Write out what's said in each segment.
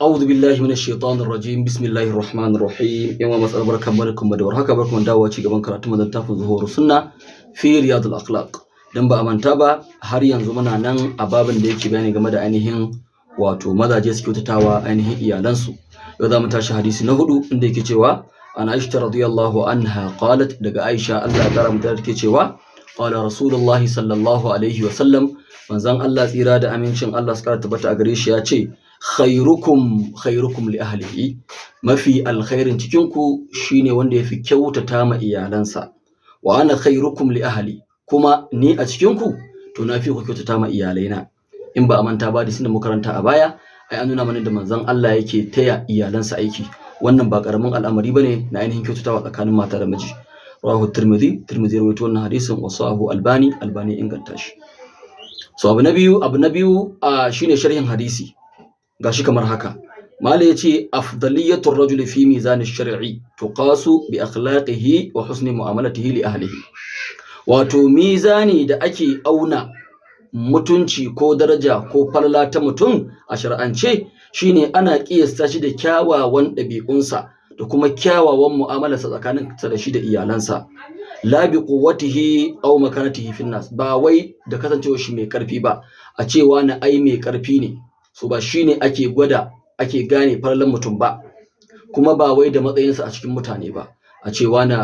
أعوذ بالله من الشيطان الرجيم، بسم الله الرحمن الرحيم. Yan masu albarka, barkanmu da warhaka, barkanmu dawowa ci gaban karatu mu littafin Zuhur Sunna fi Riyadul Akhlaq. Dan ba a manta ba, har yanzu muna nan a babin da yake bayani game da ainihin wato mazaje su kyautatawa ainihin iyalansu. Yau za mu tashi hadisi na hudu, inda yake cewa: An Aisha radiyallahu anha qalat, daga Aisha, Allah ya kara mata, take cewa: qala Rasulullahi sallallahu alaihi wa sallam, manzon Allah tsira da amincin Allah su kara tabbata a gare shi ya ce: khairukum khairukum li ahlihi, mafi alkhairin cikin ku shine wanda yafi kyautata ma iyalansa. Wa ana khairukum li ahli, kuma ni a cikin ku to na fi ku kyautata ma iyalaina. In ba a manta ba, da muka karanta a baya, ai an nuna mana da manzon Allah yake taya iyalansa aiki. Wannan ba karamin al'amari bane na ainihin kyautatawa tsakanin mata da miji. Rawahu Tirmidhi, Tirmidhi rawaito wannan hadisin, wa sahahu Albani, Albani inganta shi. So abu na biyu shine sharhin hadisi, gashi kamar haka. Mala yace: afdaliyatur rajuli fi mizan ash-shar'i tuqasu bi akhlaqihi wa husni mu'amalatihi li ahlihi. Wato mizani da ake auna mutunci ko daraja ko falala ta mutum a shar'ance shine ana kiyasta shi da kyawawan ɗabi'unsa da kuma kyawawan mu'amalarsa tsakaninsa da shi da iyalansa, la bi quwwatihi aw makanatihi fin nas, ba wai da kasancewar shi mai karfi ba, a cewa na ai mai karfi ne. So ba shine ake gwada ake gane falalan mutum ba, kuma ba wai da matsayinsa a cikin mutane ba, a ce wani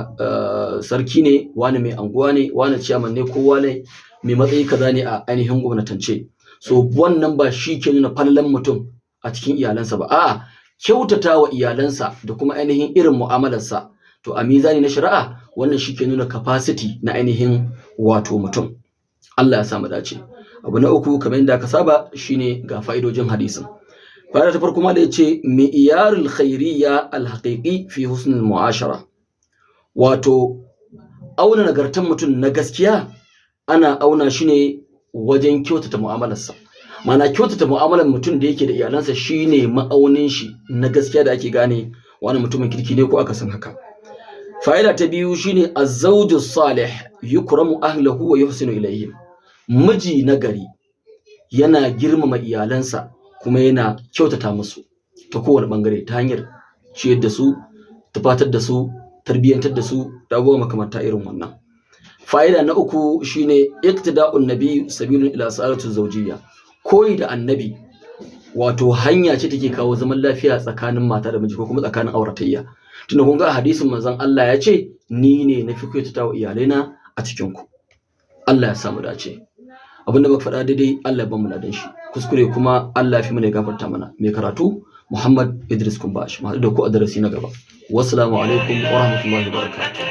sarki ne, wani mai anguwa ne, wani ciyaman ne, ko wani mai matsayi kaza ne a ainihin gwamnatance. So wannan ba shi ke nuna falalan mutum a cikin iyalansa ba. A'a, kyautata wa iyalansa da kuma ainihin irin mu'amalarsa, to a mizani na shari'a wannan shi ke nuna capacity na ainihin wato mutum. Allah ya sa mu dace. Abu na uku, kamar yadda aka saba, shine ga fa'idojin hadisin. Fa'ida ta farko ma da yace: mi'yarul khairiyya al-haqiqi fi husnul mu'ashara. Wato auna nagartan mutum na gaskiya ana auna shi ne wajen kyautata mu'amalarsa. Ma'ana, kyautata mu'amalar mutum da yake da iyalansa shine ma'aunin shi na gaskiya da ake gane wani mutumin kirki ne ko akasin haka. Fa'ida ta biyu shine: az-zawju salih yukramu ahlahu wa yuhsinu ilayhim. Miji nagari yana girmama iyalansa kuma yana kyautata musu ta kowane bangare, ta hanyar ciyar da su, tufatar da su, tarbiyyantar da su, da abubuwa makamanta irin wannan. Fa'ida na uku shine: iqtida'un nabi sabilun ila sa'adatu zawjiyya. Koyi da annabi wato hanya ce take kawo zaman lafiya tsakanin mata da miji ko kuma tsakanin auratayya, tunda kun ga hadisin manzon Allah ya ce: ni ne na fi kyautata wa iyalaina a cikin ku. Allah ya samu dace. Abinda muka faɗa daidai, Allah ya bamu ladan shi. Kuskure kuma, Allah ya fi mana, ya gafarta mana. Mai karatu, Muhammad Idris Kumbash. Mu haɗu da ku a darasi na gaba. Wassalamu alaikum wa rahmatullahi wa barakatuh.